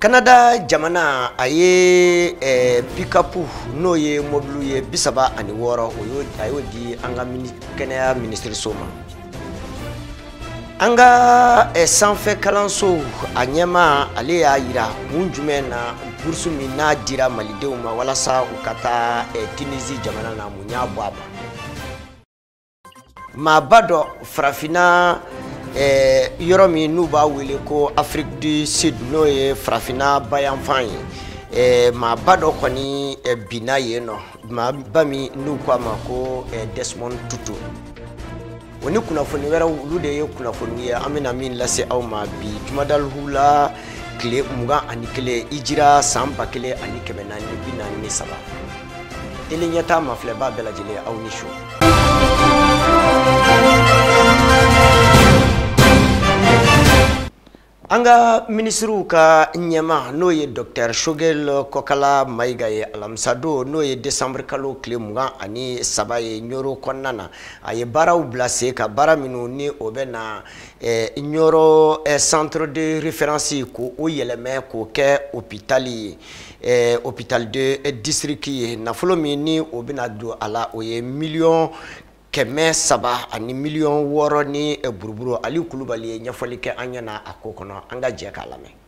Canada jamana a ye pick-up n'o ye mobili ye 36, a y'o di an ka kɛnɛya minisiriso ma. An ka sanfɛ kalanso a ɲɛmaa, ale y'a yira kun jumɛn na bourse min n'a dira malidenw ma walasa u ka taa Tunisie jamana na, mun y'a bɔ a ma. Maaba dɔ farafinna yɔrɔ min n'u b'a wele ko Afrique du Sud, n'o ye farafinna bayanfan ye, maaba dɔ kɔni binna yen nɔ, maaba min n'u ko a ma ko Desmond Tutu. O ni kunnafoni wɛrɛw, olu de ye kunnafoniw ye an bɛna min lase aw ma bi jumadalihula tile 21 ijira san 1443. Tele ɲɛta mafilɛba bɛɛ lajɛlen, aw ni su. An ka minisiriw ka ɲɛma, n'o ye Docteur Choguel Kokala Mayiga ye, alamisadon, n'o ye décembre kalo tile 23 ye, Ɲoro kɔnɔna na, a ye baaraw bila sen kan, baara minnu ni o bɛ na Ɲoro centre de référence ko o yɛlɛmɛ k'o kɛ hôpital ye, hôpital de district ye. Nafolo min ni o bɛna don a la, o ye 300 miliyɔn ani 6 miliyɔn ni buruburu. Aliyu Kulubali ye ɲɛfɔli kɛ an ɲɛna a ko kɔnɔ, an ka jɛ k'a lamɛn.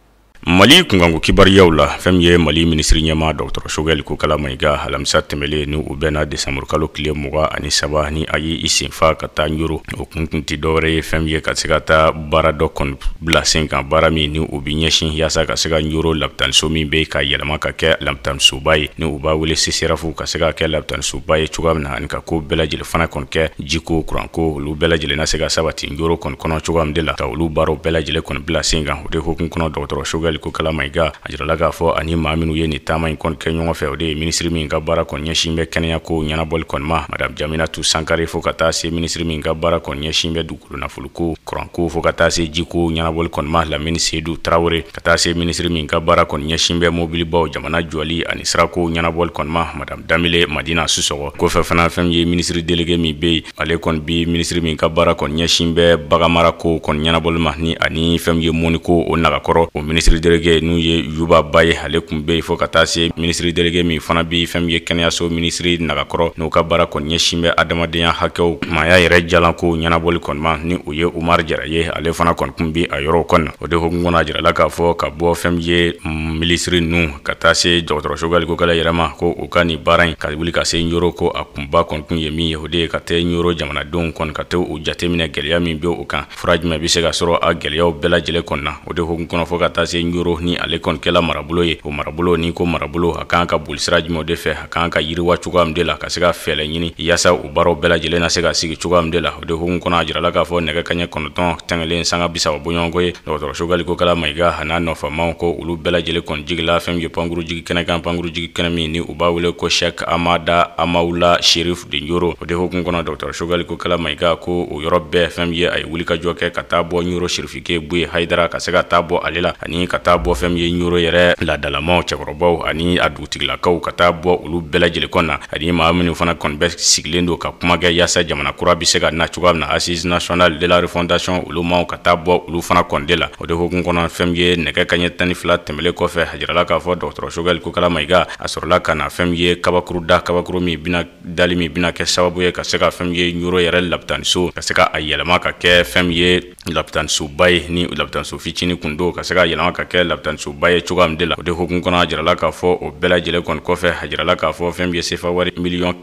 Mali kunkanko kibariyaw la, fɛn min ye Mali minisiri ɲɛma Dɔgɔtɔrɔ Choguel Kokala Mayiga, alamisa tɛmɛlen ni u bɛnna desanburu kalo tile 23, ni a ye i senfa ka taa Ɲoro, o kun tun tɛ dɔwɛrɛ ye fɛn min ye ka se ka taa baara dɔ kɔni bila sen kan, baara min ni u bɛ ɲɛsin yaasa ka se ka Ɲoro lapitaniso min bɛ ka yɛlɛma ka kɛ lapitanisoba ye, ni u b'a wele CSRéf, ka se ka kɛ lapitanisoba ye cogoya min na, ani ka ko bɛɛ lajɛlen fana kɔni kɛ, jiko, kuranko, olu bɛɛ lajɛlen na se ka sabati Ɲoro kɔni kɔnɔ cogoya min de la, ka olu baaraw bɛɛ lajɛlen kɔni bila sen kan. O de hukumu kɔnɔ, dɔgɔtɔrɔ Choguel Kokala Mayiga a jirala k'a fɔ ani maa minnu ye nin taama in kɔni kɛ ɲɔgɔn fɛ, o de ye minisiri min ka baara kɔni ɲɛsin bɛ kɛnɛya ko ɲɛnabɔli kɔni ma, Madame Jaminatu Sankare, fo ka taa se minisiri min ka baara kɔni ɲɛsin bɛ dugukolo nafoloko, kuranko, fo ka taa se jiko ɲɛnabɔli kɔni ma, Lamini Sedu Tarawele, ka taa se minisiri min ka baara kɔni ɲɛsin bɛ mobilibaw jamana jɔli ani sirako ɲɛnabɔli kɔni ma, Madame Damile Madina Susɔgɔ. Kɔfɛ fana, fɛn ye minisiri délégué min bɛ yen, ale kɔni bi minisiri min ka baara kɔni ɲɛsin bɛ baganmarako kɔni ɲɛnabɔli ma, ni ani fɛn ye mɔniko o nagakɔrɔ, o minisiri délégué n'u ye Yuba Ba ye, ale tun bɛ yen, fo ka taa se minisiri délégué min fana bi fɛn ye kɛnɛyaso minisiri nagakɔrɔ, n'o ka baara kɔni ɲɛsin bɛ adamadenya hakɛw maaya yɛrɛ jalanko ɲɛnabɔli kɔni ma, ni o ye Umaru Jara ye, ale fana kɔni tun bɛ a yɔrɔw kɔnɔ. O de hukumu kɔnɔ, a jirala k'a fɔ ka bɔ fɛn ye minisiri ninnu ka taa se dɔgɔtɔrɔ Choguel Kokala yɛrɛ ma, ko u ka nin baara in ka wuli ka se Ɲoro, ko a kunba kɔni kun ye min ye, o de ye ka taa Ɲoro jamanadenw kɔni ka taa u jateminɛ, gɛlɛya min bɛ o kan, fura jumɛn bɛ se ka sɔrɔ a gɛlɛyaw bɛɛ lajɛlen kɔnɔ na. O de hukumu kɔnɔ, fo ka taa se Ɲoro ni ale kɔni kɛla marabolo ye, o marabolo ni ko marabolo a kan ka boli sira jumɛn de fɛ, a kan ka yiriwa cogoya min de la, ka se ka fɛɛrɛ ɲini yaasa o baaraw bɛɛ lajɛlen na se ka sigi cogoya min de la. O de hukumu kɔnɔ, a jirala k'a fɔ nɛgɛ kaɲɛ 9 tɛngɛlen sanga 30 bɔɲɔgɔnko ye, dɔgɔtɔrɔ Choguel Kokala Mayiga a n'a nɔfɛmaw ko olu bɛɛ lajɛlen kɔni jigila fɛn min ye pankuru jigi kɛnɛ kan, pankuru jigi kɛnɛ min ni u b'a wele ko Cheikh Amada Amawula Sherif de Ɲoro. O de hukumu kɔnɔ, dɔgɔtɔrɔ Choguel Kokala Mayiga ko o yɔrɔ bɛɛ, fɛn min ye a ye wulikajɔ kɛ ka taa bɔ Ɲoro Sherifike Buye Hayidara, ka se ka taa bɔ ale la, ani ka taa bɔ fɛn min ye Ɲoro yɛrɛ laadalamaw, cɛkɔrɔbaw ani a dugutigilakaw, ka taa bɔ olu bɛɛ lajɛlen kɔnɔ na, ani maa minnu fana kɔni bɛ sigilen don ka kuma kɛ yaasa jamana kura bɛ se ka na cogoya min na, Assise nationale de la refondation, olu maaw ka taa bɔ olu fana kɔni de la. O de hukumu kɔnɔ, fɛn min ye nɛgɛ kaɲɛ 12 tɛmɛlen kɔfɛ, a jirala k'a fɔ dɔgɔtɔrɔ Choguel Kokala Mayiga a sɔrɔla ka na fɛn min ye kabakuru da, kabakuru min bɛna dali min bɛna kɛ sababu ye ka se ka fɛn min ye Ɲoro yɛrɛ lapitaniso ka se ka a yɛlɛma ka kɛ fɛn min ye lapitanisoba ye, ni lapitaniso fitinin kun don, ka se ka yɛlɛma ka kɛ lapitanisoba ye cogoya min de la. O de hukumu kɔnɔ, a jirala k'a fɔ o bɛɛ lajɛlen kɔni kɔfɛ, a jirala k'a fɔ fɛn min ye sefa wari 300 miliyɔn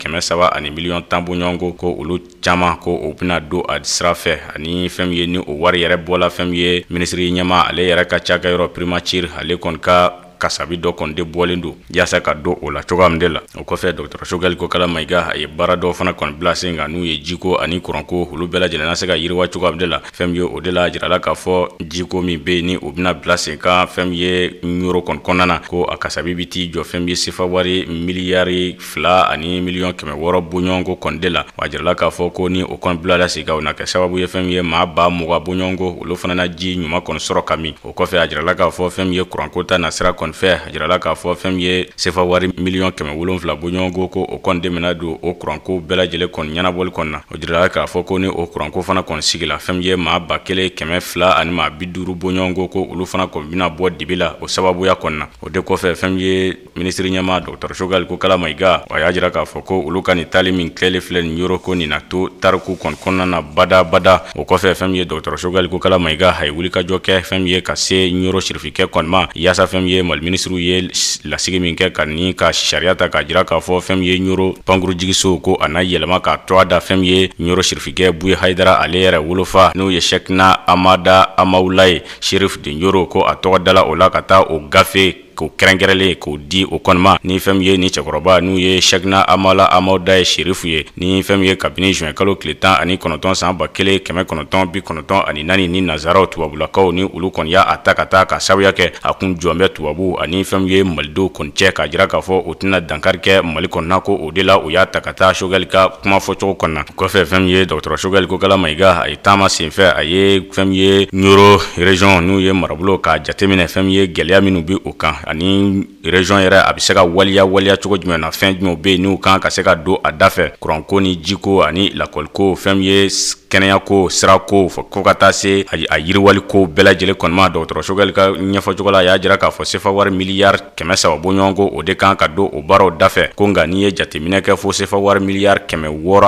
ani 10 miliyɔn bɔɲɔgɔnko, ko olu caman ko o bɛna don a sira fɛ, ani fɛn min ye ni o wari yɛrɛ bɔla fɛn min ye minisiri ɲɛma ale yɛrɛ ka cakɛyɔrɔ primature, ale kɔni ka kasabi dɔ kɔni de bɔlen don yaasa ka don o la cogoya min de la. O kɔfɛ Dr Choguel Kokalla Maïga a ye baara dɔw fana kɔni bila sen kan, n'u ye jiko ani kuranko, olu bɛɛ lajɛlen na se ka yiriwa cogoya min de la. Fɛn min ye o de la, a jirala k'a fɔ jiko min bɛ yen ni o bɛna bila sen kan fɛn min ye Ɲoro kɔni kɔnɔna na, ko a kasabi bɛ t'i jɔ fɛn min ye sefa wari 2,6 miliyɔn bɔɲɔgɔnko kɔni de la. Wa a jirala k'a fɔ ko ni o kɔni bilala sen kan, o na kɛ sababu ye fɛn min ye maa 20,000 bɔɲɔgɔnko, olu fana na ji ɲuman kɔni sɔrɔ ka min. O kɔfɛ, a jirala k'a fɔ fɛn min ye kuranko ta nasira kɔni fɛ, a jirala k'a fɔ fɛn min ye sefa wari 7 miliyɔn bɔɲɔgɔnko, ko o kɔni de bɛna don o kuranko bɛɛ lajɛlen kɔni ɲɛnabɔli kɔni na. O jirala k'a fɔ ko ni o kuranko fana kɔni sigila, fɛn min ye maa 1,250 bɔɲɔgɔnko, ko olu fana kɔni bɛna bɔ dibi la o sababuya kɔni na. O de kɔfɛ, fɛn min ye minisiri ɲɛmaa Dr Choguel Kokalla Maïga, a y'a jira k'a fɔ ko olu ka nin taali min kɛlen filɛ nin yɔrɔ, ko nin na to tariku kɔni kɔnɔna na badabada. O kɔfɛ, fɛn min ye Dr Choguel Kokalla Maïga, a ye wulikajɔ kɛ fɛn min ye ka se Ɲoro sirifikɛ kɔni ma, yaasa fɛn min ye Mali minisiriw ye lasigi min kɛ ka ni ka sariya ta k'a jira k'a fɔ fɛn min ye Ɲoro pankurujigiso, ko a na yɛlɛma k'a tɔgɔ da fɛn min ye Ɲoro sirifikɛ Buye Hayidara ale yɛrɛ wolofa, n'o ye Cheickna Amada Amawulaye Chérif de Ɲoro, ko a tɔgɔ dala o la ka taa o gafe k'o kɛrɛnkɛrɛnlen k'o di o kɔnɔma. Ni fɛn min ye ni cɛkɔrɔba n'u ye Cheickna Amala Amawuda ye Sherifu ye, ni fɛn min ye kabini juin kalo tile 19 san 1994, ni nanzaraw tubabulakaw ni olu kɔni y'a ta ka taa ka sababuya kɛ a kun jɔn bɛ tubabu ani fɛn min ye malidenw kɔni cɛ, k'a jira k'a fɔ o tɛna dankari kɛ Mali kɔnɔna, ko o de la u y'a ta ka taa Choguel ka kuma fɔcogo kɔnɔna. Kɔfɛ, fɛn min ye Dr Choguel Kokalla Maïga, a ye taama senfɛ, a ye fɛn min ye Ɲoro région n'u ye marabolo k'a jateminɛ, fɛn min ye gɛlɛya minnu bɛ o kan ani région yɛrɛ a bɛ se ka waliya waliya cogo jumɛn na, fɛn jumɛn bɛ yen n'u kan ka se ka don a da fɛ, kuranko ni jiko ani lakɔliko, fɛn min ye kɛnɛyako, sirako, fo ka taa se a yiriwaliko bɛɛ lajɛlen kɔni ma. Dɔgɔtɔrɔ Choguel ka ɲɛfɔcogo la, a y'a jira k'a fɔ sefa wari 300 miliyari bɔɲɔgɔnko, o de kan ka don o baaraw dafɛ, ko nka n'i ye jateminɛ kɛ, fo sefa wari 600 miliyari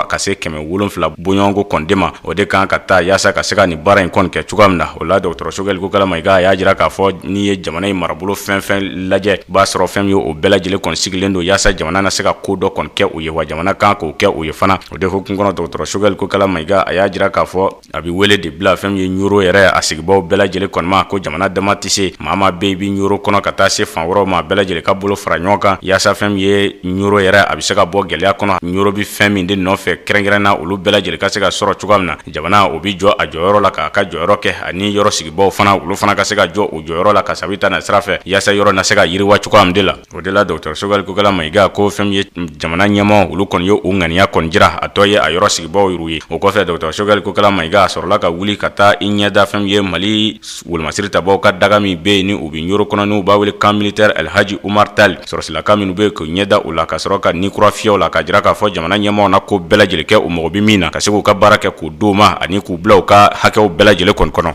ka se 700 bɔɲɔgɔnko kɔni de ma, o de kan ka taa yaasa ka se ka nin baara in kɔni kɛ cogoya min na. O la, dɔgɔtɔrɔ Choguel Kokalla Maïga a y'a jira k'a fɔ n'i ye jamana in marabolo fɛn fɛn lajɛ, b'a sɔrɔ fɛn min ye o bɛɛ lajɛlen kɔni sigilen don yaasa jamana na se ka ko dɔ kɔni kɛ u ye, wa jamana kan k'o kɛ u ye fana. O de hukumu kɔnɔ, dɔgɔtɔrɔ Choguel Kokalla Maïga a y'a jira k'a fɔ a bɛ wele de bila fɛn min ye Ɲoro yɛrɛ a sigibaw bɛɛ lajɛlen kɔni ma, ko jamana dama tɛ se maa maa bɛ yen i bɛ Ɲoro kɔnɔ ka taa se fan wɛrɛw ma, bɛɛ lajɛlen ka bolo fara ɲɔgɔn kan yaasa fɛn min ye Ɲoro yɛrɛ a bɛ se ka bɔ gɛlɛya kɔnɔ. Ɲoro bɛ fɛn min de nɔfɛ kɛrɛnkɛrɛnna, olu bɛɛ lajɛlen ka se ka sɔrɔ cogoya min na, jamana o bɛ jɔ a jɔyɔrɔ la k'a ka jɔyɔrɔ kɛ, ani yɔrɔ sigibaw fana, olu fana ka se ka jɔ u jɔyɔrɔ la ka sabi ta na sira fɛ yaasa yɔrɔ na se ka yiriwa cogoya min de la. O de la, dɔgɔtɔrɔ Choguel Kokalla Maïga ko fɛn min ye jamana ɲɛmaaw, olu kɔni ye o ŋaniya kɔni jira, a tɔ ye a yɔrɔ sigibaw yɛrɛ ye. O kɔfɛ, dɔgɔtɔrɔ Choguel Kokalla Maïga a sɔrɔla ka wuli ka taa i ɲɛda fɛn min ye Mali wolomasiri tabaw ka daga min bɛ yen ni u bɛ Ɲoro kɔnɔ, n'u b'a wele camp militaire Elhaji Umar Tall, sɔrɔsilaka minnu bɛ yen k'u ɲɛda u la, ka sɔrɔ ka ni kura fiyɛ u la, ka jira k'a fɔ jamana ɲɛmaaw na ko bɛɛ lajɛlen kɛ u mago bɛ min na, ka se k'u ka baara kɛ k'u d'u ma ani k'u bila u ka hakɛw bɛɛ lajɛlen kɔni kɔnɔ.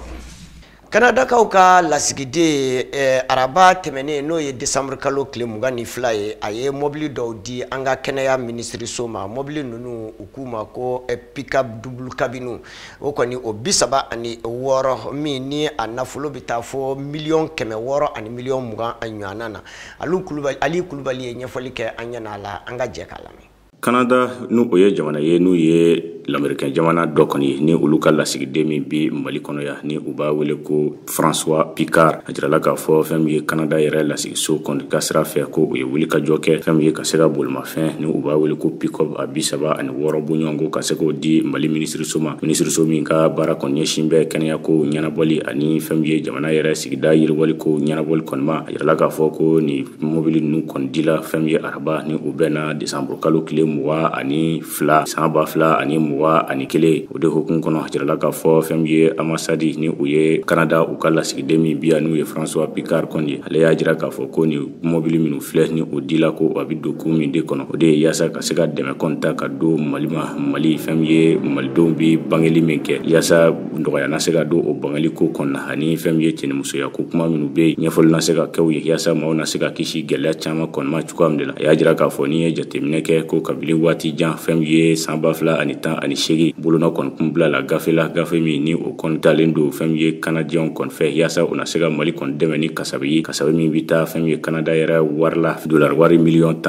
Kanadakaw ka lasigiden, araba tɛmɛnen, n'o ye desanburu kalo tile 22 ye, a ye mobili dɔw di an ka kɛnɛya minisiriso ma. Mobili ninnu, u k'u ma ko pick-up double cabine, o kɔni o 36 min ni a nafolo bɛ taa fɔ 620 miliyɔn a ɲɔgɔnna na. Ali Kulubali ye ɲɛfɔli kɛ an ɲɛna a la, an ka jɛ k'a lamɛn. Kanada, n'u o ye jamana ye n'u ye lamerikɛn jamana dɔ kɔni ye, ni olu ka lasigiden min bi Mali kɔnɔ yan ni u b'a wele ko François Picard, a jirala k'a fɔ fɛn min ye Kanada yɛrɛ lasigiso kɔni ka sira fɛ, ko u ye wulikajɔ kɛ fɛn min ye ka se ka bolimafɛn ni u b'a wele ko pick-up a 36 bɔɲɔgɔnko, ka se k'o di Mali minisiriso ma, minisiriso min ka baara kɔni ɲɛsin bɛ kɛnɛyako ɲɛnabɔli ani fɛn min ye jamana yɛrɛ sigida yiriwali ko ɲɛnabɔli kɔni ma. A jirala k'a fɔ ko nin mobili ninnu kɔni dila fɛn min ye araba ni u bɛnna desanburu kalo tile 22 san 2021. O de hukumu kɔnɔ, a jirala k'a fɔ fɛn min ye ambassade ni u ye Kanada u ka lasigiden min bi yan, n'u ye François Picard kɔni ye, ale y'a jira k'a fɔ ko nin mobili minnu filɛ ni o dila, ko a bɛ don kun min de kɔnɔ, o de ye yaasa ka se ka dɛmɛ kɔni ta ka don Mali ma, Mali fɛn min ye malidenw bɛ bangeli min kɛ, yaasa nɔgɔya na se ka don o bangeli ko kɔnɔna, ani fɛn min ye cɛnimusoya ko kuma minnu bɛ yen, ɲɛfɔli na se ka kɛ u ye yaasa maaw na se ka kisi gɛlɛya caman kɔni ma cogoya min de la. A y'a jira k'a fɔ n'i ye jateminɛ kɛ, ko kabini waati jan, fɛn min ye san 2010 58 bolonɔ kɔni kun bila la gafe la, gafe min ni o kɔni talen don fɛn min ye Canadiens kɔni fɛ, yaasa u na se ka Mali kɔni dɛmɛ ni kasabi ye, kasabi min bɛ taa fɛn min ye Canada yɛrɛ wari la, dollar wari 17 miliyɔn,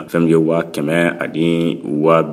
fɛn min ye 140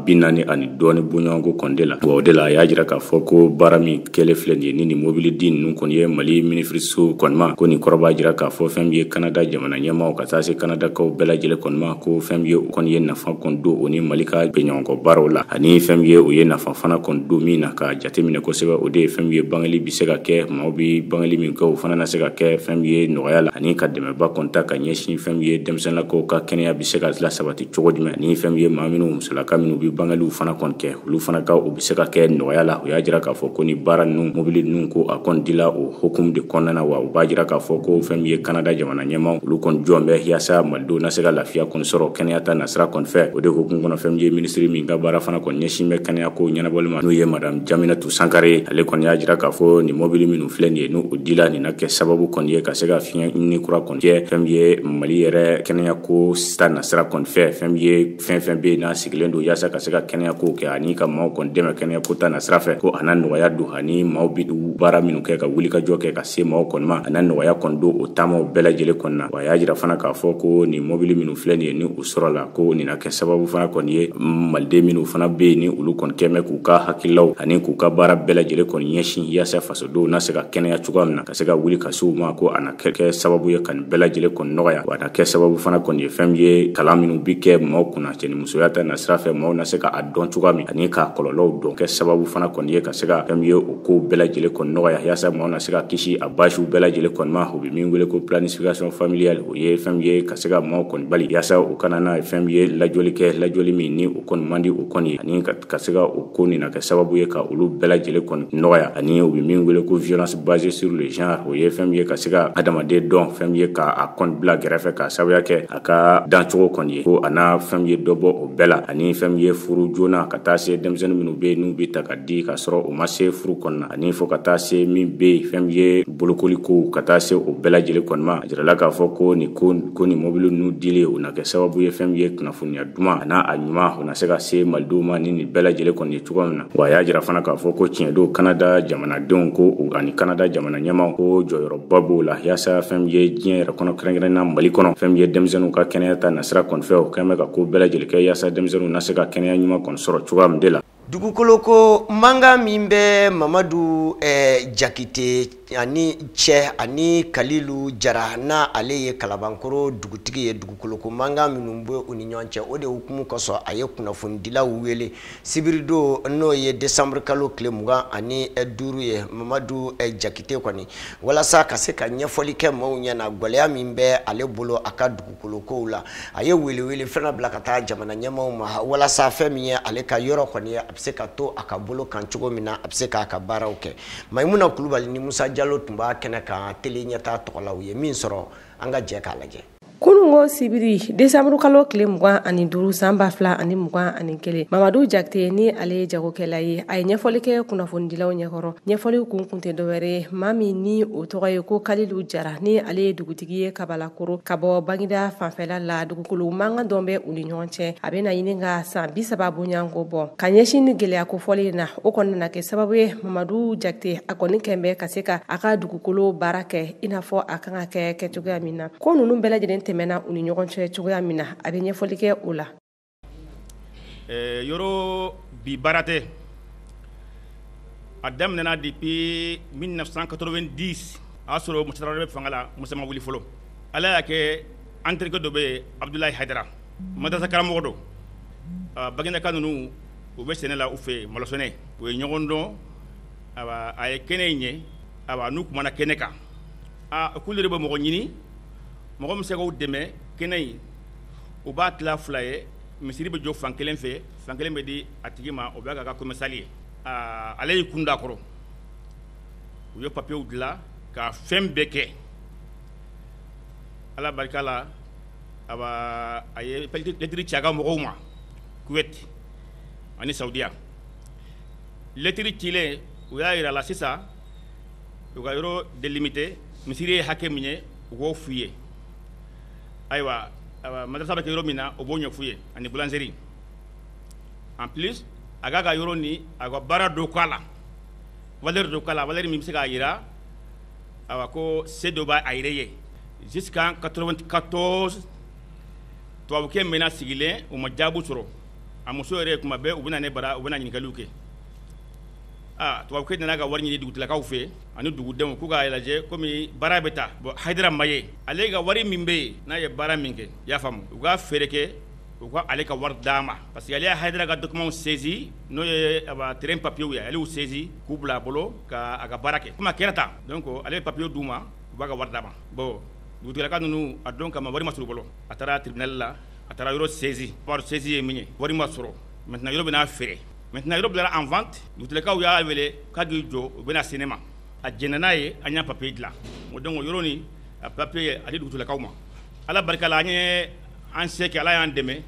000 ani dɔɔni bɔɲɔgɔnko kɔni de la. Wa o de la, a y'a jira k'a fɔ ko baara min kɛlen filɛ nin ye, ni nin mobili di ninnu kɔni ye Mali minisiriso kɔni ma, ko nin kɔrɔ b'a jira k'a fɔ fɛn min ye Canada jamana ɲɛmaaw ka taa se Canadakaw bɛɛ lajɛlen kɔni ma, ko fɛn min ye o kɔni ye nafa kɔni don o ni Mali ka bɛnɲɔgɔnkɔ baaraw la, ani fɛn min ye o ye nafa fana kɔni don min na ka jateminɛ kosɛbɛ, o de ye fɛn min ye bangeli bɛ se ka kɛ, maaw bɛ bangeli min kɛ, o fana na se ka kɛ fɛn min ye nɔgɔya la, ani ka dɛmɛba kɔni ta ka ɲɛsin fɛn min ye denmisɛnninlakaw ka kɛnɛya bɛ se ka lasabati cogo jumɛn, ani fɛn min ye maa minnu, musolaka minnu bɛ bangeliw fana kɔni kɛ, olu fana ka u bɛ se ka kɛ nɔgɔya la. O y'a jira k'a fɔ ko ni baara ninnu, mobili ninnu, ko a kɔni dila o hukumu de kɔnɔna na. Wa u b'a jira k'a fɔ ko fɛn min ye Canada jamana ɲɛmaaw, olu kɔni jɔn bɛ yaasa malidenw na se ka lafiya kɔni sɔrɔ kɛnɛya ta nasira kɔni fɛ. O de hukumu kɔnɔ, fɛn min ye minisiri min ka baara fana kɔni ɲɛsin bɛ kɛnɛya ko ɲɛnabɔli ma, n'o ye madame Jaminatu Sankare ye, ale kɔni y'a jira k'a fɔ nin mobili minnu filɛ nin ye, n'o dila nin na kɛ sababu kɔni ye ka se ka fiɲɛ ni kura kɔni kɛ fɛn min ye Mali yɛrɛ kɛnɛya ko ta nasira kɔni fɛ. Fɛn min ye fɛn fɛn bɛ yen n'a sigilen don yaasa ka se ka kɛnɛya ko kɛ ani ka maaw kɔni dɛmɛ kɛnɛya ko ta nasira fɛ, ko a na nɔgɔya don, ani maaw bɛ baara minnu kɛ ka wuli ka jɔ kɛ ka se maaw kɔni ma, a na nɔgɔya kɔni don o taamaw bɛɛ lajɛlen kɔni na. Wa a y'a jira fana k'a fɔ ko nin mobili minnu filɛ nin ye, ni u sɔrɔ la, ko nin na kɛ sababu fana kɔni ye maliden minnu fana bɛ yen, ni olu kɔni kɛn bɛ k'u ka hakililaw ani k'u ka baara bɛɛ lajɛlen kɔni ɲɛsin yaasa fasodenw na se ka kɛnɛya cogoya min na, ka se ka wuli ka se u ma, ko a na kɛ sababu ye ka nin bɛɛ lajɛlen kɔni nɔgɔya. Wa a na kɛ sababu fana kɔni ye fɛn min ye kalan minnu bi kɛ maaw kunna cɛnimusoya ta nasira fɛ, maaw na se ka a dɔn cogoya min ani k'a kɔlɔlɔw dɔn, kɛ sababu fana kɔni ye ka se ka fɛn min ye o kow bɛɛ lajɛlen kɔni nɔgɔya, yaasa maaw na se ka kisi a baasiw bɛɛ lajɛlen kɔni ma. U bɛ min wele ko planification familiale, o ye fɛn min ye ka se ka maaw kɔni bali yaasa u kana na fɛn min ye lajɔli kɛ, lajɔli min ni o kɔni man di o kɔni ye, ani ka se ka o ko nin na kɛ sababu ye ka olu bɛɛ lajɛlen kɔni nɔgɔya. Ani u bɛ min wele ko violence basée sur le genre, o ye fɛn min ye ka se ka adamaden dɔn, fɛn min ye ka a kɔni bila gɛrɛfɛ ka sababuya kɛ a ka dancogo kɔni ye, ko a n'a fɛn min ye dɔ bɔ o bɛɛ la. Ani fɛn min ye furu joona, ka taa se denmisɛnnin minnu bɛ yen n'u bɛ ta ka di ka sɔrɔ u ma se furu kɔnɔna, ani fo ka taa se min bɛ yen fɛn min ye bolokoli kow, ka taa se o bɛɛ lajɛlen kɔni ma. A jirala k'a fɔ ko nin ko nin mobili ninnu dilen, o na kɛ sababu ye fɛn min ye kunnafoniya duman a n'a a ɲuman, o na se ka se malidenw ma ni nin bɛɛ lajɛlen kɔni ye cogoya min na. Wa a y'a jira fana k'a fɔ ko tiɲɛ don, Canada jamanadenw ko ani Canada jamana ɲɛmaaw ko jɔyɔrɔba b'o la yaasa fɛn min ye diɲɛ yɛrɛ kɔnɔ, kɛrɛnkɛrɛnnenya Mali kɔnɔ, fɛn min ye denmisɛnninw ka kɛnɛya ta nasira kɔni fɛ, o kɛn bɛ ka ko bɛɛ lajɛlen kɛ yaasa denmisɛnninw na se ka kɛnɛya ɲuman kɔni sɔrɔ cogoya min de la. Dugukolo ko mankan min bɛ Mamadu Jakite ani cɛ ani Kalilu Jara, n'a ale ye Kalabankoro dugutigi ye, dugukolo ko mankan minnu bɛ u ni ɲɔgɔn cɛ, o de hukumu kosɔn a ye kunnafonidilaw wele sibiridon, n'o ye décembre kalo tile 25 ye. Mamadu Jakite kɔni, walasa ka se ka ɲɛfɔli kɛ maaw ɲɛna gɛlɛya min bɛ ale bolo a ka dugukolo kow la, a ye welewele fana bila ka taa jamana ɲɛmaaw ma, walasa fɛn min ye ale ka yɔrɔ kɔni ye, a bɛ se ka to a ka bolo kan cogo min na, a bɛ se k'a ka baaraw kɛ. Mayimuna Kulubali ni Musa Jalo tun b'a kɛnɛ kan télé ɲɛta tɔgɔ la. U ye min sɔrɔ, an ka jɛ k'a lajɛ. Kununko sibiri, desanburu kalo tile 25 san 2021, Mamadu Jakite, ni ale ye jagokɛla ye, a ye ɲɛfɔli kɛ kunnafonidilaw ɲɛkɔrɔ. Ɲɛfɔli kun kun tɛ dɔwɛrɛ ye, maa min ni o tɔgɔ ye ko Kalilu Jara, ni ale ye dugutigi ye Kabalakoro ka bɔ Bangida fanfɛla la, dugukolo mankan dɔ bɛ u ni ɲɔgɔn cɛ, a bɛ na ɲini ka san 30 bonyanko bɔ. Ka ɲɛsin ni gɛlɛya kofɔlen na, o kɔni nana kɛ sababu ye Mamadu Jakite a kɔni kɛn bɛ ka se ka a ka dugukolo baara kɛ i n'a fɔ a kan ka kɛ kɛcogoya min na. Ko ninnu bɛɛ lajɛlen tɛmɛna u ni ɲɔgɔn cɛ cogoya min na, a bɛ ɲɛfɔli kɛ o la. Yɔrɔ bi baara tɛ, a daminɛna depuis 1990, a y'a sɔrɔ Musa Tarawele bɛ fanga la, Musa ma wuli fɔlɔ. Ala y'a kɛ an terikɛ dɔ bɛ yen, Abudulayi Hayidara, madrasa karamɔgɔ don. Baginaka ninnu, u bɛ sɛnɛ la u fɛ yen, malosɛnɛ. U ye ɲɔgɔn dɔn, a ye kɛnɛ in ye, awa n'u kumana kɛnɛ kan, aa, k'olu de bɛ mɔgɔ ɲini, mɔgɔ min bɛ se k'u dɛmɛ kɛnɛ in, u b'a tila fila ye, misiri bɛ jɔ fan kelen fɛ, fan kelen bɛ di a tigi ma, o bɛ k'a ka commercial ye. Ale y'i kun da kɔrɔ, u ye papiyew dilan ka fɛn bɛɛ kɛ. Ala barika la, awa a ye lettre ci a ka mɔgɔw ma Kuwait ani Saudiya. Lettre cilen, u y'a yira la sisan u ka yɔrɔ délimité, misiri ye hakɛ min ye, u k'o f'u ye. Ayiwa, madrasa bɛ kɛ yɔrɔ min na, o b'o ɲɛf'u ye, ani boulangerie. En plus A k'a ka yɔrɔ ni a ka baara dɔ k'a la, valeur dɔ k'a la, valeur min bɛ se k'a jira awa ko se dɔ b'a yɛrɛ ye. Jusqu'en 94, tubabukɛ mɛnna sigilen, u ma jaabi sɔrɔ. A muso yɛrɛ, kuma bɛɛ u bɛ na ne bara, u bɛ na ɲininkaliw kɛ. Aa, tubabukɛ nana ka wari ɲini dugutigilakaw fɛ ani dugudenw k'u k'a lajɛ komi baara bɛ taa. Bon, Hayidara ma ye, ale ka wari min bɛ yen n'a ye baara min kɛ, i y'a faamu, u ka feere kɛ, u ka ale ka wari d'a ma, parce que ale ye Hayidara ka document saisi, n'o ye terrain papier ye. Ale y'u saisi k'u bila a bolo ka a ka baara kɛ. Komi a kɛra tan, donc ale ye papier d'u ma, u b'a ka wari d'a ma. Bon, dugutigilaka ninnu, a don kama wari ma sɔrɔ u bolo. A taara tribunal la, a taara yɔrɔ saisi. Wari saisi ye min ye, wari ma sɔrɔ. Maintenant yɔrɔ bɛna feere. Maintenant yɔrɔ bilara en vente. Dugutigilakaw y'a wele k'a k'i jɔ, u bɛna se ne ma. A jɛnna n'a ye, an y'a papier dilan. Donc yɔrɔ ni a papier a di dugutigilakaw ma. Ala barika la, an ye an se kɛ, Ala y'an dɛmɛ,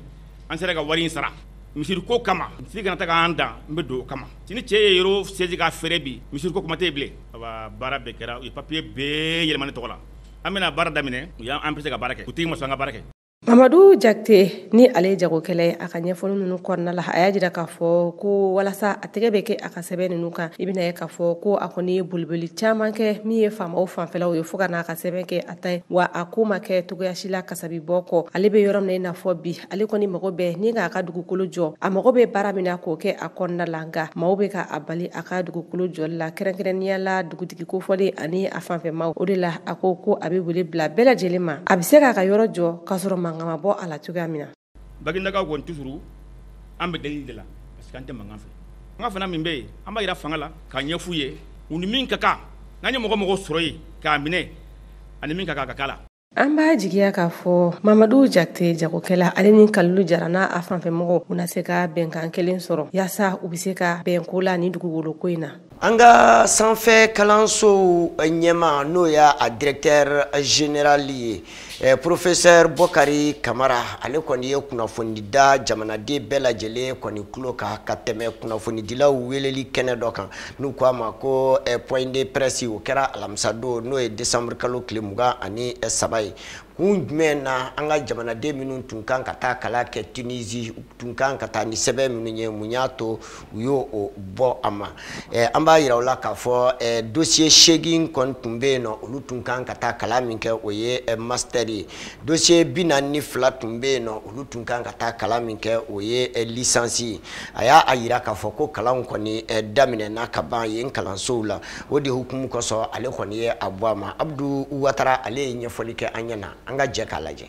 an sera ka wari in sara. Misiri ko kama, misiri kana ta k'an dan, n bɛ don o kama. Ni cɛ ye yɔrɔ saisi k'a feere bi, misiri ko kuma tɛ yen bilen. Awa, baara bɛɛ kɛra, u ye papier bɛɛ yɛlɛma ne tɔgɔ la. An bɛna baara daminɛ, u y'an empêché ka baara kɛ, dugutigi ma sɔn an ka baara kɛ. Mamadu Jakite ni ale ye jagokɛla ye, a ka ɲɛfɔli ninnu kɔnɔna la, a y'a jira k'a fɔ ko walasa a tɛgɛ bɛ kɛ a ka sɛbɛn ninnu kan, i bɛna ye k'a fɔ ko a kɔni ye boliboli caman kɛ min ye faamaw fanfɛlaw ye fo ka n'a ka sɛbɛn kɛ a ta ye. Wa a ko ma kɛ togoya si la kasabi bɔ kɔ. Ale bɛ yɔrɔ min na i n'a fɔ bi, ale kɔni mago bɛ ni k'a ka dugukolo jɔ, a mago bɛ baara min na k'o kɛ a kɔnɔna la. Nka maaw bɛ ka a bali a ka dugukolo jɔli la, kɛrɛnkɛrɛnnenya la dugutigi kofɔlen ani a fanfɛmaw. O de la a ko ko a bɛ wele bila bɛɛ lajɛlen ma, a bɛ se k'a ka yɔrɔ jɔ k'a sɔrɔ mankan ma bɔ a la cogoya min na. Bagindakaw kɔni, toujours an bɛ delili de la, parce que an tɛ mankan fɛ. An ka fana min bɛ yen, an b'a yira fanga la k'a ɲɛf'u ye, u ni min ka kan, n'an ye mɔgɔ mɔgɔ sɔrɔ yen k'a minɛ, ani min ka kan ka k'a la. An b'a jigiya k'a fɔ Mamadu Jakite jagokɛla, ale ni Kalilu Jara n'a a fanfɛmɔgɔw, u na se ka bɛnkan kelen sɔrɔ yaasa u bɛ se ka bɛn ko la ni dugukolo ko in na. An ka sanfɛ kalansow ɲɛma, n'o y'a directeur général ye, professeur Bɔkari Kamara, ale kɔni ye kunnafoni da jamanaden bɛɛ lajɛlen kɔni tulo kan ka tɛmɛ kunnafonidilaw weleli kɛnɛ dɔ kan n'u ko a ma ko point de presse. O kɛra alamisa don, n'o ye décembre kalo tile 23 ye. Kun jumɛn na an ka jamanaden minnu tun kan ka taa kalan kɛ Tunisie, tun kan ka taa ni sɛbɛn minnu ye, mun y'a to u y'o o bɔ a ma? An b'a yira u la k'a fɔ dossier 8 kɔni tun bɛ yen nɔ, olu tun kan ka taa kalan min kɛ, o ye master ye. Dossier 42 tun bɛ yen nɔ, olu tun kan ka taa kalan min kɛ, o ye licence ye. A y'a yira k'a fɔ ko kalanw kɔni daminɛna ka ban yen kalansow la. O de hukumu kosɔn ale kɔni ye a bɔ a ma. Abdu Watara, ale ye ɲɛfɔli kɛ an ɲɛna, an ka jɛ k'a lajɛ.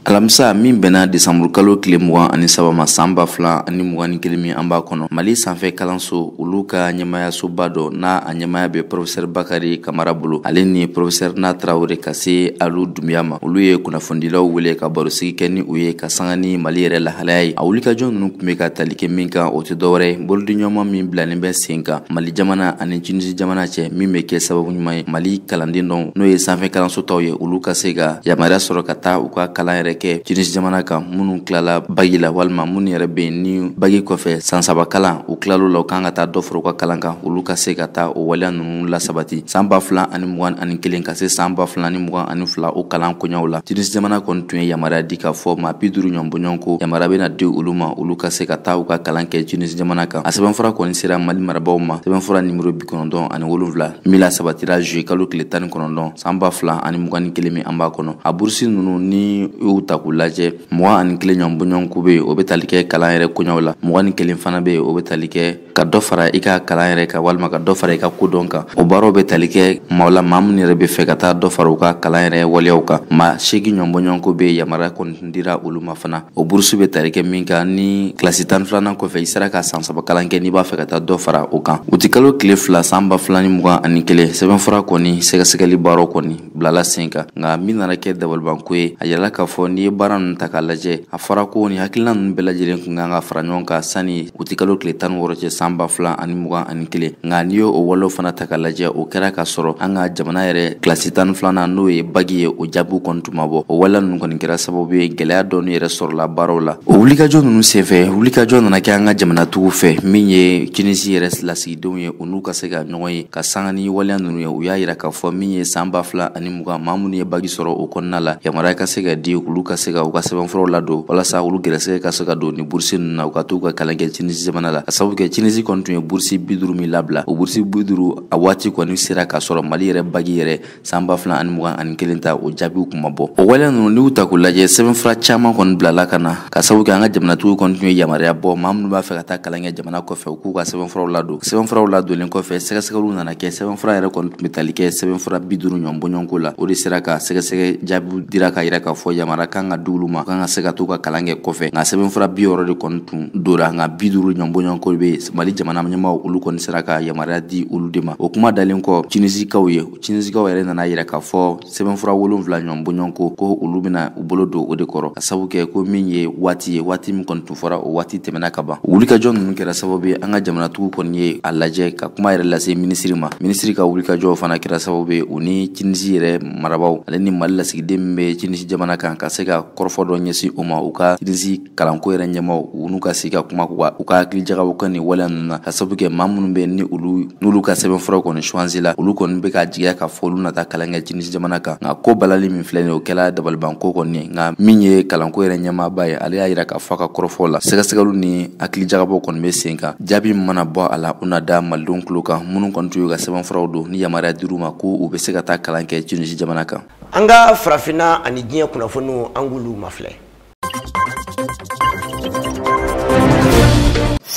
Alamisa min bɛnna desanburukalo tile 23 ma san 2021 min an b'a kɔnɔ, Mali sanfɛ kalanso olu ka ɲɛmayasoba dɔ n'a a ɲɛmaya bɛ professeur Bakari Kamara bolo, ale ni professeur Na Tarawele ka se Alu Dunbiya ma, olu ye kunnafonidilaw wele ka barosigi kɛ ni u ye ka sanga ni Mali yɛrɛ lahalaya ye. A wulikajɔ ninnu tun bɛ ka tali kɛ min kan, o tɛ dɔwɛrɛ ye bolodiɲɔgɔnma min bilalen bɛ sen kan Mali jamana ani Tunisi jamana cɛ, min bɛ kɛ sababu ɲuman ye Mali kalanden dɔw, n'o ye sanfɛ kalanso taw ye, olu ka se ka yamaruya sɔrɔ ka taa u ka kalan yɛrɛ kɛ Tunisi jamana kan, minnu tilala bagi la walima minnu yɛrɛ bɛ yen ni bagi kɔfɛ san 3 kalan u tilal'o la, u kan ka taa dɔ fara u ka kalan kan, olu ka se ka taa o waleya ninnu lasabati san 2021 ka se san 2022 o kalan koɲaw la. Tunisi jamana kɔni tun ye yamaruya di k'a fɔ maa 50 ɲɔgɔn bɔɲɔgɔn ko yamaruya bɛna di olu ma, olu ka se ka taa u ka kalan kɛ Tunisi jamana kan. A sɛbɛnfura kɔni sera Mali marabaaw ma, sɛbɛnfura nimero 97 min lasabatira juillet kalo tile 19 san 2021 min an b'a kɔnɔ. A burusi ninnu ni y'u ta k'u lajɛ, 21 ɲɔgɔn bɔɲɔgɔnko bɛ yen, o bɛ tali kɛ kalan yɛrɛ koɲaw la, 21 fana bɛ yen, o bɛ tali kɛ ka dɔ fara i ka kalan yɛrɛ kan walima ka dɔ fara i ka kodɔn kan. O baaraw bɛ tali kɛ maaw la, maa minnu yɛrɛ bɛ fɛ ka taa dɔ fara u ka kalan yɛrɛ waleyaw kan. Maa 8 ɲɔgɔn bɔɲɔgɔnko bɛ yen, yamaruya kɔni dira olu ma fana. O burusi bɛ tali kɛ min kan, ni kilasi 12nan kɔfɛ i sera ka san 3 kalan kɛ, n'i b'a fɛ ka taa dɔ fara o kan. Utikalo tile 2 san 2021, sɛbɛnfura kɔni sɛgɛsɛgɛli baaraw kɔni bilala sen kan. Nka min nana kɛ dabalibanko ye, a yirala k'a fɔ n'i ye baara ninnu ta k'a lajɛ, a fɔra ko nin hakilina ninnu bɛɛ lajɛlen kun kan ka fara ɲɔgɔn kan sani utikalo tile 16 cɛ san 2021. Nka n'i y'o walew fana ta k'a lajɛ, o kɛra k'a sɔrɔ an ka jamana yɛrɛ kilasi 12nan, n'o ye bagi ye, o jaabiw kɔni tun ma bɔ. O waleya ninnu kɔni kɛra sababu ye gɛlɛya dɔɔni yɛrɛ sɔrɔla baaraw la. O wulikajɔ ninnu senfɛ, wulikajɔ nana kɛ an ka jamanatigiw fɛ, min ye Tunisi yɛrɛ lasigidenw ye, u n'u ka se ka ɲɔgɔn ye ka sanga ni waleya ninnu ye. U y'a yira k'a fɔ min ye san 2020, maa minnu ye bagi sɔrɔ o kɔnɔna la, yamaruya ka se ka di olu olu ka se ka u ka sɛbɛnfuraw ladon walasa olu gɛrɛsɛgɛ ka se ka don ni burusi ninnu na, u ka t'u ka kalan kɛ Tunisie jamana la. Ka sababu kɛ Tunisie kɔni tun ye burusi 50 min labila, o burusi 50 a waati kɔni sera k'a sɔrɔ Mali yɛrɛ bagi yɛrɛ san 2021 ta, o jaabiw kun ma bɔ. O waleya ninnu, n'i y'u ta k'u lajɛ, sɛbɛnfura caman kɔni bilala ka na, ka sababu kɛ an ka jamanatigiw kɔni tun ye yamaruya bɔ, maa minnu b'a fɛ ka taa kalan kɛ jamana kɔfɛ, u k'u ka sɛbɛnfuraw ladon. Sɛbɛnfuraw ladonlen kɔfɛ, sɛgɛsɛgɛliw nana kɛ, sɛbɛnfura yɛrɛ kɔni tun bɛ tali kɛ sɛbɛnfura 50 ɲɔgɔn bɔɲɔgɔnko la. O de sera ka sɛgɛsɛgɛ jaabiw dira k'a yira k'a fɔ yamaruya kan ka di olu ma, kan ka se ka t'u ka kalan kɛ kɔfɛ. Nka sɛbɛnfura 60 de kɔni tun dora, nka 50 ɲɔgɔn bɔɲɔgɔnko bɛ Mali jamana ɲɛmaaw, olu kɔni sera ka yamaruya di olu de ma. O kuma dalen kɔ Tunisikaw ye, Tunisikaw yɛrɛ nana yira k'a fɔ sɛbɛnfura 7 ɲɔgɔn bɔɲɔgɔnko ko olu bɛna u bolo don o de kɔrɔ, ka sababu kɛ ko min ye waati ye, waati min kɔni tun fɔra, o waati tɛmɛna ka ban. Wulikajɔ ninnu kɛra sababu ye an ka jamanatigiw kɔni ye a lajɛ ka kuma yɛrɛ lase minisiri ma. Minisiri ka wulikajɔ fana kɛra sababu ye u ni Tunisie yɛrɛ marabaaw ale ni Mali lasigiden min bɛ Tunisie jamana kan ka se ka kɔrɔfɔ dɔ ɲɛsin o ma, u ka Tunisie kalanko yɛrɛ ɲɛmaaw, u n'u ka sigi ka kuma u ka hakili jagabɔ kɛ nin waleya ninnu na, ka sababu kɛ maa minnu bɛ ni olu n'olu ka sɛbɛnfura kɔni choisi la, olu kɔni bɛ ka jigiya k'a fɔ olu na taa kalan kɛ Tunisie jamana kan. Nka ko balali min filɛ nin ye, o kɛra dabalibanko kɔni ye. Nka min ye kalanko yɛrɛ ɲɛmaaba ye, ale y'a yira k'a fɔ a ka kɔrɔfɔ la, sɛgɛsɛgɛliw ni hakili jagabɔ kɔni bɛ sen kan. Jaabi min mana bɔ a la, u na da malidenw tulo kan minnu kɔni tun y'u ka sɛbɛnfuraw don ni yamaruya dir'u ma ko u bɛ se ka taa kalan kɛ Tunisie jamana kan. An ka farafinna ani diɲɛ kunnafoniw, an k'olu mafilɛ.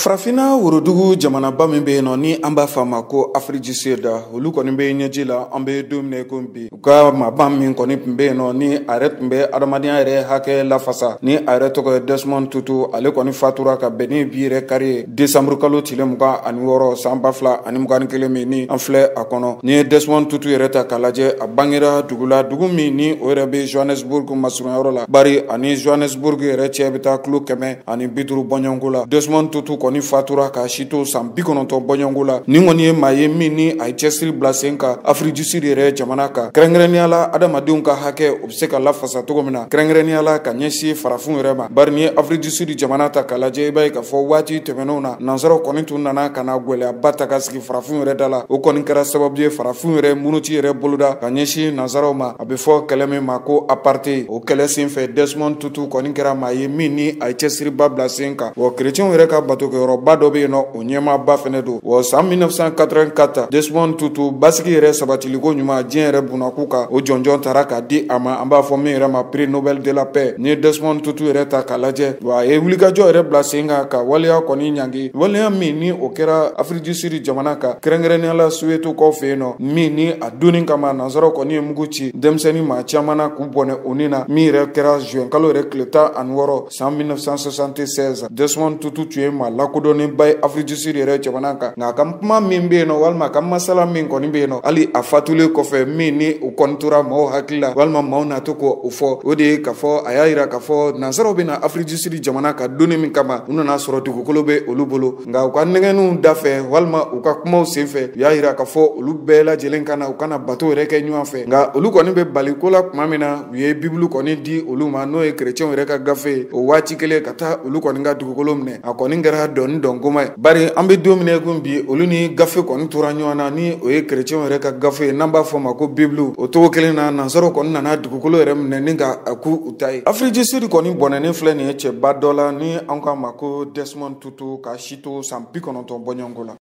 Farafinna worodugu jamanaba min bɛ yen nɔ ni an b'a fɔ a ma ko Afrique du Sud, olu kɔni bɛ ɲɛji la an bɛ don min na i ko bi. U ka maaba min kɔni tun bɛ yen nɔ ni a yɛrɛ tun bɛ adamadenya yɛrɛ hakɛ lafasa, ni a yɛrɛ tɔgɔ ye Desmond Tutu, ale kɔni fatura ka bɛn ni bi yɛrɛ kari ye décembre kalo tile 26 san 2021 min ni an filɛ a kɔnɔ. Ni ye Desmond Tutu yɛrɛ ta k'a lajɛ, a bangera dugu la, dugu min ni o yɛrɛ bɛ Johannesburg masurunyɔrɔ la, bari ani Johannesburg yɛrɛ cɛ bɛ taa kilo 150 bɔɲɔgɔnko la. Desmond Tutu kɔni fatura k'a si to san 90 bɔɲɔgɔnko la. Nin kɔni ye maa ye min ni a ye cɛsiri bila sen kan Afrique du Sud yɛrɛ jamana kan, kɛrɛnkɛrɛnnenya la adamadenw ka hakɛ o bɛ se ka lafasa cogo min na, kɛrɛnkɛrɛnnenya la ka ɲɛsin farafinw yɛrɛ ma. Bari ni ye Afrique du Sud jamana ta k'a lajɛ, i b'a ye k'a fɔ waati tɛmɛnenw na nansaraw kɔni tun nana ka na gwɛlɛyaba ta ka sigi farafinw yɛrɛ da la. O kɔni kɛra sababu ye farafinw yɛrɛ muruti yɛrɛ boloda ka ɲɛsin nansaraw ma, a bɛ fɔ kɛlɛ min ma ko apartheid. O kɛlɛ senfɛ Desmond Tutu kɔni kɛra maa ye min ni a ye cɛsiriba bila sen kan. Wa kerecɛnw yɛrɛ ka batokɛyɔrɔba dɔ bɛ yen nɔ, o ɲɛmaaba fɛnɛ don. Wa san 1984 Desmond Tutu basigi yɛrɛ sabatiliko ɲuman diɲɛ yɛrɛ bunakun kan, o jɔnjɔn tara k'a di a ma, an b'a fɔ min yɛrɛ ma prix Nobel de la paix. Ni ye Desmond Tutu yɛrɛ ta k'a lajɛ, wa a ye wulikajɔ yɛrɛ bila sen kan ka waleya kɔni ɲangi, waleya min ni o kɛra Afrique du Sud jamana kan, kɛrɛnkɛrɛnnenya la Soweto fɛ yen nɔ, min ni a donni kama nansaraw kɔni ye mugu ci denmisɛnnin maa caman na k'u bɔnɛ o ni na, min yɛrɛ kɛra juin kalo yɛrɛ tile 16 san 1976. Desmond Tutu tun ye maa lakodɔnnenba ye Afrique du Sud yɛrɛ jamana kan. Nka a ka kuma min bɛ yen nɔ, walima a ka masala min kɔni bɛ yen nɔ, hali a fatulen kɔfɛ, min ni o kɔni tora maaw hakili la, walima maaw na to k'o fɔ, o de ye k'a fɔ a y'a yira k'a fɔ nansaraw bɛ na Afrique du Sud jamana kan donni min kama, u nana sɔrɔ dugukolo bɛ olu bolo. Nka u ka nɛgɛnniw dafɛ walima u ka kumaw senfɛ, u y'a yira k'a fɔ olu bɛɛ lajɛlen ka na, u kana bato yɛrɛ kɛ ɲɔgɔn fɛ. Nka olu kɔni bɛ bali ko la tuma min na, u ye Bibulu kɔni di olu ma, n'o ye kerecɛnw yɛrɛ ka gafe ye, o waati kelen ka taa olu kɔni ka dugukolo minɛ. A kɔni kɛra dɔnni dɔnkoma ye, bari an bɛ don min na i ko bi, olu ni gafe kɔni tora ɲɔgɔn na, ni o ye kerecɛnw yɛrɛ ka gafe ye n'an b'a fɔ ma ko Bibulu. O cogo kelen na, nansaraw kɔni nana dugukolo yɛrɛ minɛ ni ka a k'u u ta ye. Afrique du Sud kɔni bɔnɛnen filɛ nin ye cɛba dɔ la ni an k'a ma ko Desmond Tutu, k'a si to san 90 bɔɲɔgɔnko la.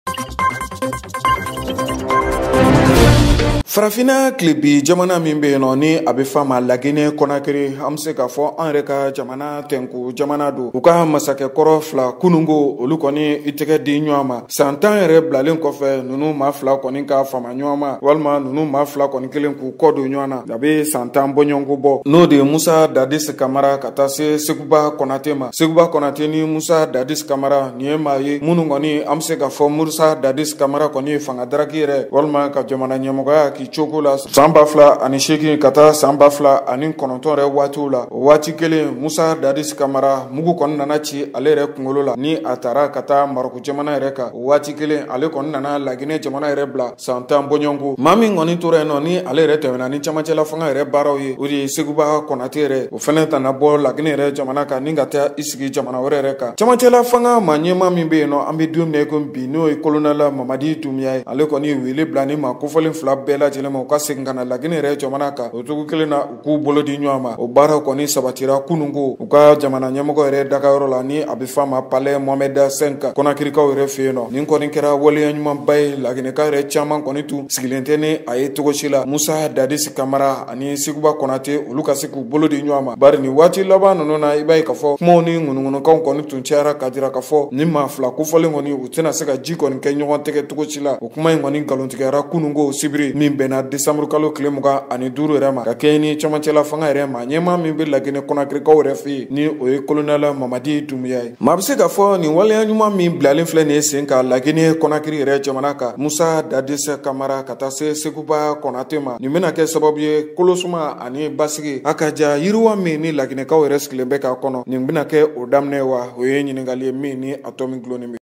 Farafinna tilebi jamana min bɛ yen nɔ ni a bɛ f'a ma Laginɛ Kɔnakiri, an bɛ se k'a fɔ an yɛrɛ ka jamana tɛnku jamana don. U ka masakɛkɔrɔ fila kununko, olu kɔni i tɛgɛ di ɲɔgɔn ma. San 10 yɛrɛ bilalen kɔfɛ, ninnu maa fila kɔni ka fama ɲɔgɔn ma, walima ninnu maa fila kɔni kelen k'u kɔ don ɲɔgɔn na, a bɛ san 10 bɔɲɔgɔnko bɔ. N'o de ye Musa Dadis Kamara ka taa se Seguba Kɔnate ma. Seguba Kɔnate ni Musa Dadis Kamara, nin ye maa ye minnu kɔni an bɛ se k'a fɔ Musa Dadis Kamara kɔni ye fanga daraki yɛrɛ walima ka jamana ɲɛmɔgɔya k'i cogo la san 2008 ka taa san 2009 yɛrɛ waatiw la. O waati kelen Musa Dadis Kamara mugu kɔni nana ci ale yɛrɛ kunkolo la, ni a taara ka taa Marɔku jamana yɛrɛ kan. O waati kelen ale kɔni nana Laginɛ jamana yɛrɛ bila san 10 bɔɲɔgɔnko. Maa min kɔni tora yen nɔ ni ale yɛrɛ tɛmɛna ni camancɛla fanga yɛrɛ baaraw ye, o de ye Seguba Kɔnate yɛrɛ. O fɛnɛ nana bɔ Laginɛ yɛrɛ jamana kan ni ka taa i sigi jamana wɛrɛ yɛrɛ kan. Camancɛla fanga maa ɲɛmaa min bɛ yen nɔ an bɛ don min na i ko bi, n'o ye kolonɛli Mamadi Dunbiya ye, ale kɔni ye wele bila ni maa kofɔlen fila bɛɛ lajɛlen lajɛlen ma u ka segin ka na Laginɛ yɛrɛ jamana kan o cogo kelen na u k'u bolo di ɲɔgɔn ma o baara kɔni sabatira kununko u ka jamana ɲɛmɔgɔ yɛrɛ dagayɔrɔ la ni a bɛ f'a ma Palais Mohamed V Kɔnakirikaw yɛrɛ fɛ yen nɔ nin kɔni kɛra waleya ɲumanba ye Laginɛka yɛrɛ caman kɔni tun sigilen tɛ ni a ye cogo si la Musa Dadis Kamara ani Seguba Konate olu ka se k'u bolo di ɲɔgɔn ma bari nin waati laban ninnu na i b'a ye k'a fɔ kumaw ni ŋunuŋunukanw kɔni tun cayara ka jira k'a fɔ ni maa fila kofɔlen kɔni u tɛna se ka ji kɔni kɛ ɲɔgɔn tɛgɛ cogo si la o kuma in kɔni nkalontigɛra kununko sibiri min bɛnna desanburu kalo tile 25 yɛrɛ ma ka kɛɲɛ ni cɛmancɛla fanga yɛrɛ ma ɲɛmaa min bɛ Laginɛ Kɔnakirikaw yɛrɛ fɛ yen ni o ye kolonɛli Mamadi Dumbuya ye maa bɛ se k'a fɔ nin waleya ɲuman min bilalen filɛ nin ye sen kan Laginɛ Kɔnakiri yɛrɛ jamana kan Musa Dadis Kamara ka taa se Seguba Konate ma nin bɛna kɛ sababu ye kolosuma ani basigi a ka ja yiriwa min ni Laginɛkaw yɛrɛ sigilen bɛ k'a kɔnɔ nin bɛna kɛ o daminɛ wa o ye ɲininkali ye min ni a tɔ min gulonnen bɛ.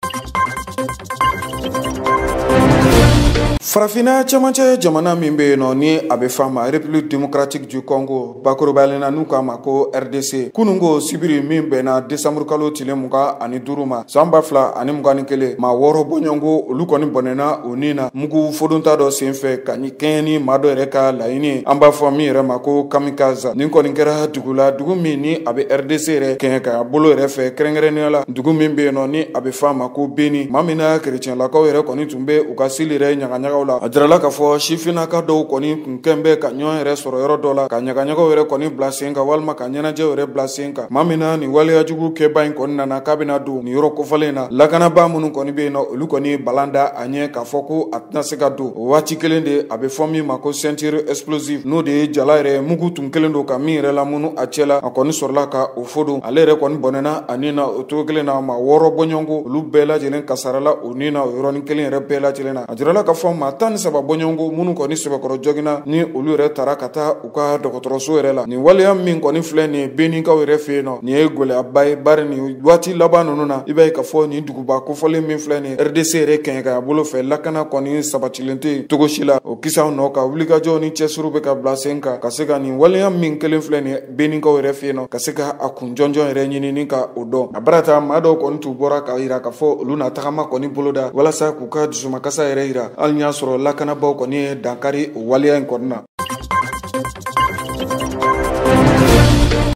Farafinna cɛmancɛ jamana min bɛ yen nɔ ni a bɛ f'a ma République démocratique du Congo bakurubalen na n'u k'a ma ko RDC kununko sibiri min bɛnna desanburu kalo tile 25 ma san 2021 maa 6 bɔɲɔgɔnko olu kɔni bɔnɛna o ni na mugu fodonta dɔ senfɛ ka kɛɲɛ ni maa dɔ yɛrɛ ka laɲini an b'a fɔ min yɛrɛ ma ko kamikaze nin kɔni kɛra dugu la dugu min ni a bɛ RDC yɛrɛ kɛɲɛka bolo yɛrɛ fɛ kɛrɛnkɛrɛnnenya la dugu min bɛ yen nɔ ni a bɛ f'a ma ko Beni maa min na kerecɛnlakaw yɛrɛ kɔni tun bɛ u ka seli yɛrɛ ɲagaɲagaw la a jirala k'a fɔ sifinnaka dɔw kɔni kun kɛn bɛ ka ɲɔgɔn yɛrɛ sɔrɔ yɔrɔ dɔ la ka ɲagaɲagaw yɛrɛ kɔni bila sen kan walima ka ɲɛnajɛw yɛrɛ bila sen kan maa min na nin waleyajugu kɛba in kɔni nana k'a bɛna don nin yɔrɔ kofɔlen in na lakanabaa minnu kɔni bɛ yen nɔ olu kɔni balan da a ɲɛ k'a fɔ ko a tɛna se ka don o waati kelen de a bɛ fɔ min ma ko ceinture explosive n'o de ye jala yɛrɛ mugu tun kelen don ka min yɛrɛ lamunu a cɛ la a kɔni sɔrɔla ka o fodon ale yɛrɛ kɔni bɔnɛna a ni na o cogo kelen na maa 6 bɔɲɔgɔnko olu bɛɛ lajɛlen kasarala o ni na o yɔrɔnin kelen yɛrɛ bɛɛ lajɛlen na a jirala k'a fɔ maa 13 bɔɲɔgɔnko minnu kɔni sɛbɛkɔrɔ joginna ni olu yɛrɛ taara ka taa u ka dɔgɔtɔrɔso yɛrɛ la nin waleya min kɔni filɛ nin ye Beninkaw yɛrɛ fɛ yen nɔ nin ye gɛlɛyaba ye bari nin waati laban ninnu na i b'a ye k'a fɔ nin duguba kofɔlen min filɛ nin ye RDC yɛrɛ kɛɲɛkaya bolo fɛ lakana kɔni sabatilen tɛ cogo si la o kisaw nɔ ka wulikajɔw ni cɛsiriw bɛ ka bila sen kan ka se ka nin waleya min kelen filɛ nin ye Beninkaw yɛrɛ fɛ yen nɔ ka se ka a kun jɔnjɔn yɛrɛ ɲini ni ka o dɔn a barata maa dɔw kɔni tun bɔra k'a yira k'a fɔ olu na tagama kɔni boloda walasa k'u ka dusumakasa yɛrɛ yira hali y'a sɔrɔ lakanabaw kɔni ye dankari o waleya in kɔni na.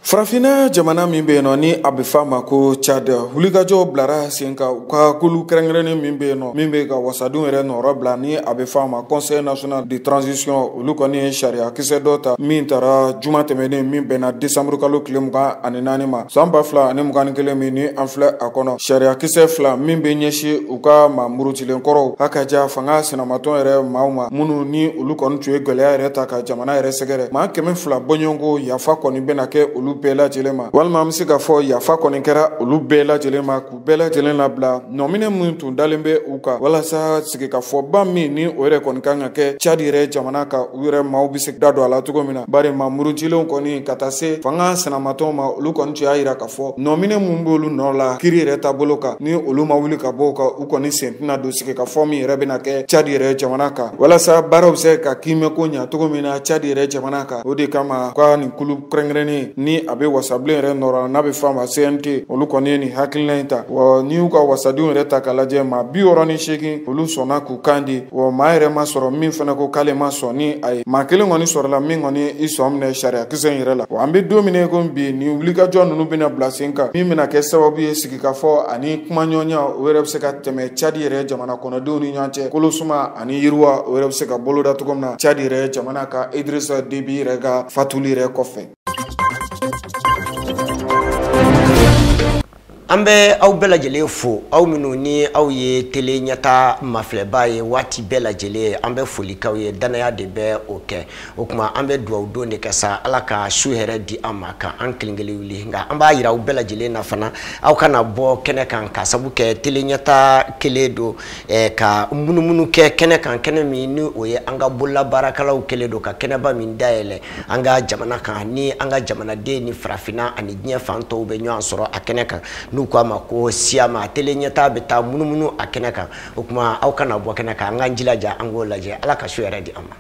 Farafinna jamana min bɛ yen nɔ ni a bɛ f'a ma ko Tchad wulikajɔw bilara sen kan u ka kulu kɛrɛnkɛrɛnnen min bɛ yen nɔ min bɛ ka wasadenw yɛrɛ nɔrɔ bila ni a bɛ f'a ma Conseil national de transition olu kɔni ye sariya kisɛ dɔ ta min taara juma tɛmɛnen min bɛnna desanburu kalo tile 24 ma san 2021 min ni an filɛ a kɔnɔ sariya kisɛ fila min bɛ ɲɛsin u ka maa murutilen kɔrɔw a ka ja fanga sinamatɔn yɛrɛ maaw ma minnu ni olu kɔni tun ye gɛlɛya yɛrɛ ta ka jamana yɛrɛ sɛgɛrɛ maa 200 bɔɲɔgɔnko yafa kɔni bɛna kɛ olu bɛɛ lajɛlen ma walima an bɛ se k'a fɔ yafa kɔni kɛra olu bɛɛ lajɛlen ma k'u bɛɛ lajɛlen labila nɔminɛ min tun dalen bɛ u kan walasa sigikafɔba min ni o yɛrɛ kɔni kan ka kɛ Tchad yɛrɛ jamana kan u yɛrɛ maaw bɛ se da don a la cogo min na bari maa murutilenw kɔni ka taa se fanga sinamatɔnw ma olu kɔni tun y'a yira k'a fɔ nɔminɛ min b'olu nɔ la kiiri yɛrɛ taabolo kan ni olu ma wuli ka bɔ o kan u kɔni sen tɛna don sigikafɔ min yɛrɛ bɛna kɛ Tchad yɛrɛ jamana kan walasa baaraw bɛ se ka kiimɛ ko ɲa cogo min na Tchad yɛrɛ jamana kan o de kama ka nin kulu kɛrɛnkɛrɛnnen ni a bɛ wasabilen yɛrɛ nɔrɔ n'a bɛ f'a ma CNT olu kɔni ye nin hakilina in ta wa n'i y'u ka wasadenw yɛrɛ ta k'a lajɛ maa 68 olu sɔnna k'u kan di wa maa yɛrɛ ma sɔrɔ min fana ko k'ale ma sɔn ni a ye maa kelen kɔni sɔrɔla min kɔni i sɔn minɛ sariya kisɛ in yɛrɛ la wa an bɛ don min na ko bi nin wulikajɔ ninnu bɛna bila sen kan min bɛna kɛ sababu ye sigikafɔ ani kumaɲɔgɔnya o yɛrɛ bɛ se ka tɛmɛ Tchad yɛrɛ jamana kɔnɔdenw ni ɲɔgɔn cɛ kolosuma ani yiriwa o yɛrɛ bɛ se ka boloda cogo min na Tchad yɛrɛ jamana ka Idrissa Déby yɛrɛ ka fatuli yɛrɛ kɔfɛ. An bɛ aw bɛɛ lajɛlen fo aw minnu ni aw ye tele ɲɛta mafilɛba ye waati bɛɛ lajɛlen an bɛ foli k'aw ye danaya de bɛ o kɛ o tuma an bɛ dugawu don de kɛ sa Ala ka su hɛrɛ di an ma ka an kelen kelen wuli nka an b'a yira aw bɛɛ lajɛlen na fana aw kana bɔ kɛnɛ kan ka sabu kɛ tele ɲɛta kelen don ka munumunu kɛ kɛnɛ kan kɛnɛ min ni o ye an ka bololabaarakɛlaw kelen don ka kɛnɛba min dayɛlɛ an ka jamana kan ni an ka jamanaden ni farafinna ani diɲɛ fan tɔw bɛ ɲɔgɔn sɔrɔ a kɛnɛ kan. N'u k'a ma ko siyama tele ɲɛta bɛ taa munumunu a kɛnɛ kan o tuma aw kana bɔ kɛnɛ kan an k'an jilaja an k'o lajɛ Ala ka su yɛrɛ di an ma.